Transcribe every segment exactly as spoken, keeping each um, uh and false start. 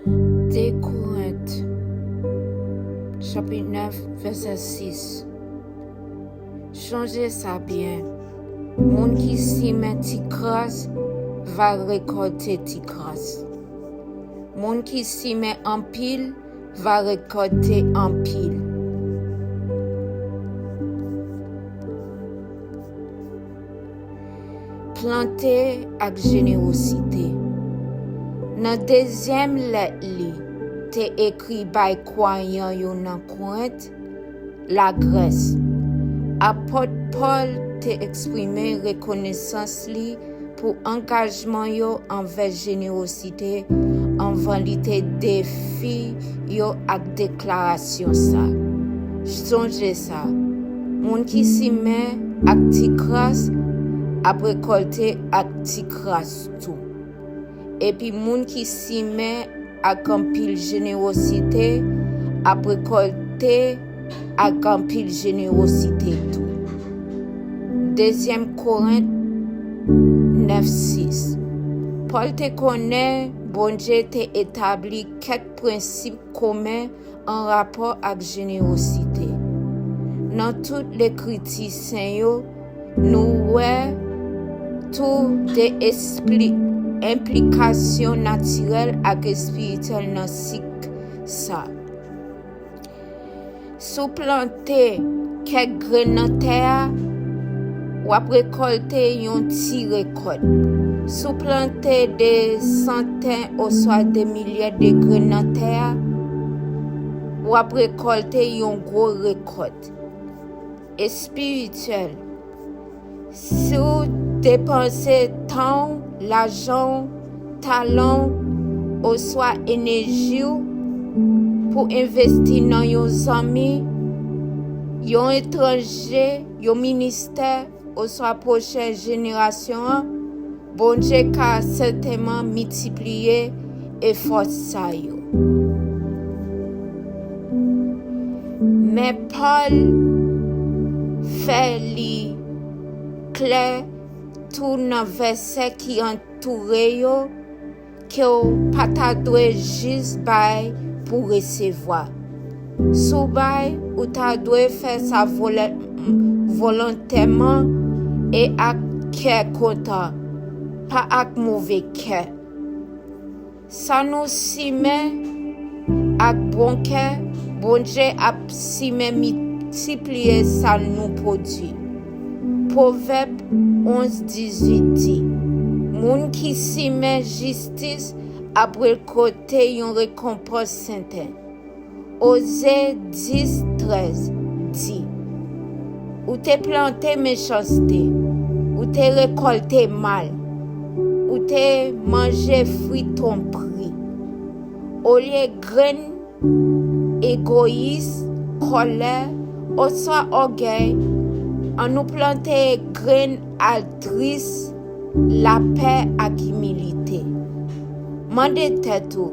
De Korent, chapit nèf, vèsè sis. Chonje sa byen. Moun ki simen ti kras va rekòlte ti kras. Moun ki simen anpil va rekòlte anpil. Plante ak jenerosite. Nan dezyèm lèt li te ekri bay kwayan yo nan Korent, Lagrès, apot Pòl te eksprime rekonesans li pou angajman yo anvè jenerosite anvan li te defi yo ak deklarasyon sa. Sonje sa, moun ki simen ak ti kras ap rekòlte ak ti kras tou. Epi moun ki simen ak anpil jenerosite ap rekòlte ak anpil jenerosite tou. Dezyèm Korent nèf sis. Pòl te konnen Bondye te etabli kèk prensip komen an rapò ak jenerosite. Nan tout Lekriti Sen yo, nou wè tou de espli-, enplikasyon natirèl ak espirityèl nan sik sa. Si w plante kèk grenn nan tè a, w ap rekòlte yon ti rekòt. Si w plante de santèn oswa de milye de grenn nan tè a, w ap rekòlte yon gwo rekòt. Espirityèl. Si w depanse tan w, lajan w, talan w, oswa eneji w pou envesti nan yon zanmi, yon etranje, yon ministè, oswa pwochen jenerasyon an, Bondye ka sètènman miltipliye efò sa yo. Men Pòl fè li klè tou nan vèsè ki antoure yo ke w pa ta dwe jis bay pou resevwa. Si w bay, ou ta dwe fè sa volè-, volontèman e ak kè kontan, pa ak move kè. Sa nou simen ak bon kè, Bondye ap simen miltipliye sa nou pwodui. Pwovèb onz dizuit di, moun ki simen jistis ap rekòlte yon rekonpans sèten. Oze dis trèz di, ou te plante mechanste, ou te rekòlte mal, ou te manje fwi twonpri. Olye grenn egoyis, kòlè, oswa ògèy, ann nou plante grenn altris, lapè ak imilite. Mande tèt ou,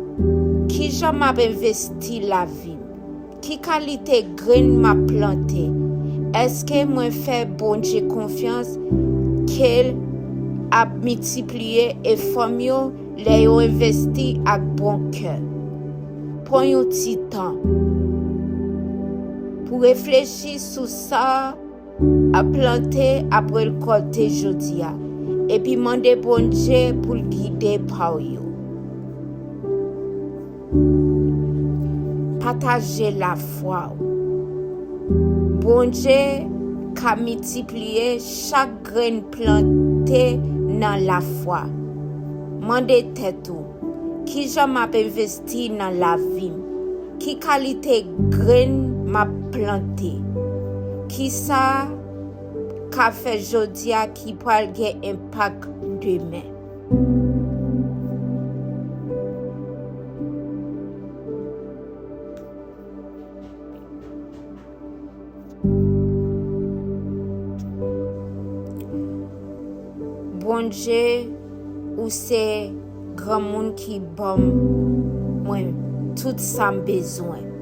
kijan m ap envesti lavi m? Ki kalite grenn m ap plante? Èske mwen fè Bondye konfyans ke l ap miltipliye efò m yo lè yo envesti ak bon kè? Pran yon ti tan pou reflechi sou sa ap plante ap rekòlte jodi a, epi mande Bondye pou l gide pa w yo. Pataje lafwa w. Bondye ka miltipliye chak grenn plante nan lafwa. Mande tèt ou, kijan m ap envesti nan lavi m? Ki kalite grenn m ap plante? Kisa ka fè jodi a ki pral gen enpak demen? Bondye, ou se granmoun ki ban mwen tout sa m bezwen.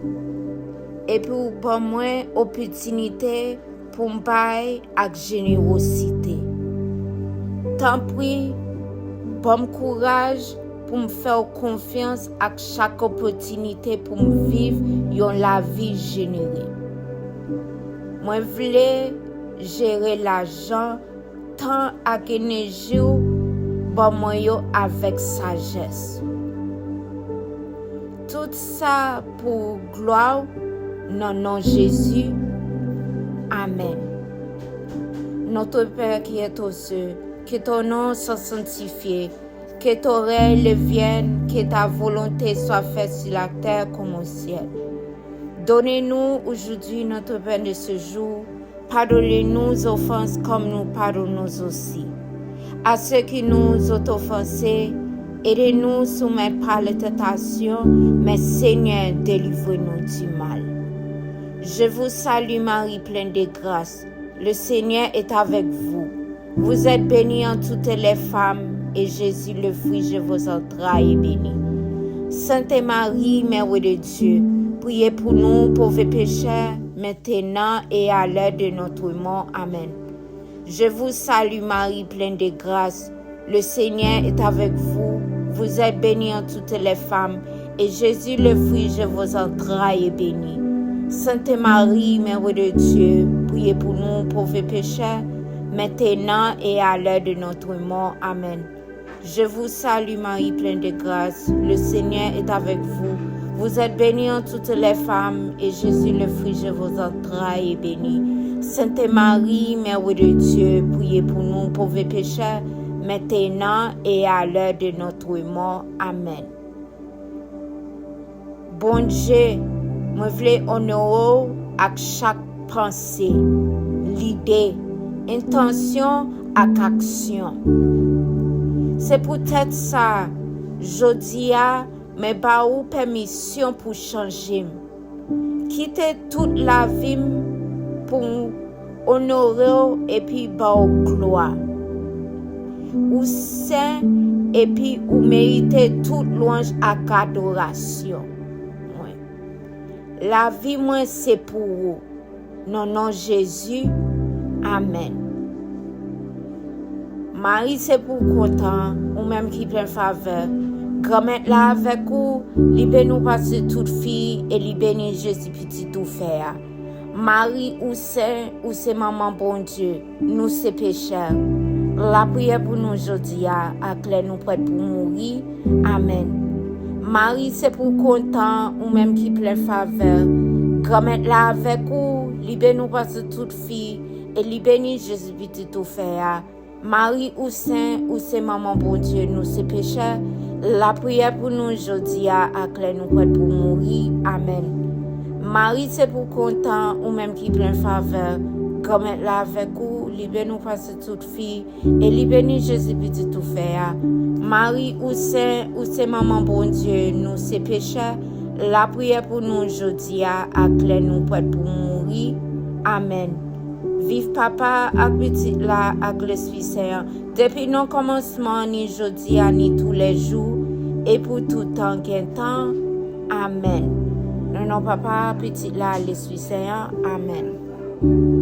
Epi ou ban mwen opòtinite pou m bay ak jenerosite. Tanpri, ban m kouraj pou m fè w konfyans ak chak opòtinite pou m viv yon lavi jenere. Mwen vle jere lajan, tan ak eneji w ban mwen yo avèk sajès. Tout sa pou glwa w, nan non Jezi. Amèn. Notre Père qui es aux cieux, que ton nom soit sanctifié, que ton règne vienne, que ta volonté soit faite sur la terre comme au ciel. Donnez-nous aujourd'hui notre pain de ce jour. Pardonnez-nous nos offenses comme nous pardonnons aussi à ceux qui nous ont offensés. Et ne nous soumets pas à la tentation, mais Seigneur, délivre-nous du mal. Je vous salue Marie, pleine de grâce. Le Seigneur est avec vous. Vous êtes bénie entre toutes les femmes, et Jésus, le fruit de vos entrailles, est béni. Sainte Marie, Mère de Dieu, priez pour nous pauvres pécheurs, maintenant et à l'heure de notre mort. Amèn. Je vous salue Marie, pleine de grâce, le Seigneur est avec vous. Vous êtes bénie entre toutes les femmes, et Jésus, le fruit de vos entrailles, est béni. Sainte Marie, Mère de Dieu, priez pour nous pauvres pécheurs, maintenant et à l'heure de notre mort. Amèn. Je vous salue Marie, pleine de grâce, le Seigneur est avec vous. Vous êtes bénie entre toutes les femmes, et Jésus, le fruit de vos entrailles, est béni. Sainte Marie, Mère de Dieu, priez pour nous pauvres pécheurs, maintenant et à l'heure de notre mort. Amèn. Bondye, mwen vle onore w ak chak panse, lide, entansyon ak aksyon. Se poutèt sa, jodi a, mwen ba ou pèmisyon pou chanje m. Kite tout lavi m pou m onore w epi ba w glwa. Ou sen epi ou merite tout lwanj ak adorasyon. Mwen. Lavi mwen se pou ou. Nan non Jezi, amèn. Mari, se pou w kontan, ou menm ki plen favè. Granmèt la avèk ou, li beni w pase tout fi, e li beni Jezi pitit ou fè a. Mari, ou sen, ou se manman Bondye, nou se pechè. Lapriyè pou nou jodi a, ak lè nou prèt pou mouri. Amèn. Mari, se pou w kontan, ou menm ki plen favè. Granmèt la avèk ou, li beni w pase tout fi, e li beni Jezi pitit ou fè a. Mari, ou sen, ou se manman Bondye, nou se pechè. Lapriyè pou nou jodi a, ak lè nou prèt pou mouri. Amèn. Mari, se pou w kontan, ou menm ki plen favè. Granmèt la avèk ou, li beni w pase tout fi, e li beni Jezi pitit ou fè a. Mari, ou sen, ou se manman Bondye, nou se pechè. Lapriyè pou nou jodi a, ak lè nou prèt pou mouri. Amèn. Viv Papa ak Pitit la ak Lespri Sen an, depi nan kòmansman, ni jodi a, ni toulejou, e pou tout tan gen tan. Amèn. Nan non Papa, Pitit la, Lespri Sen an. Amèn.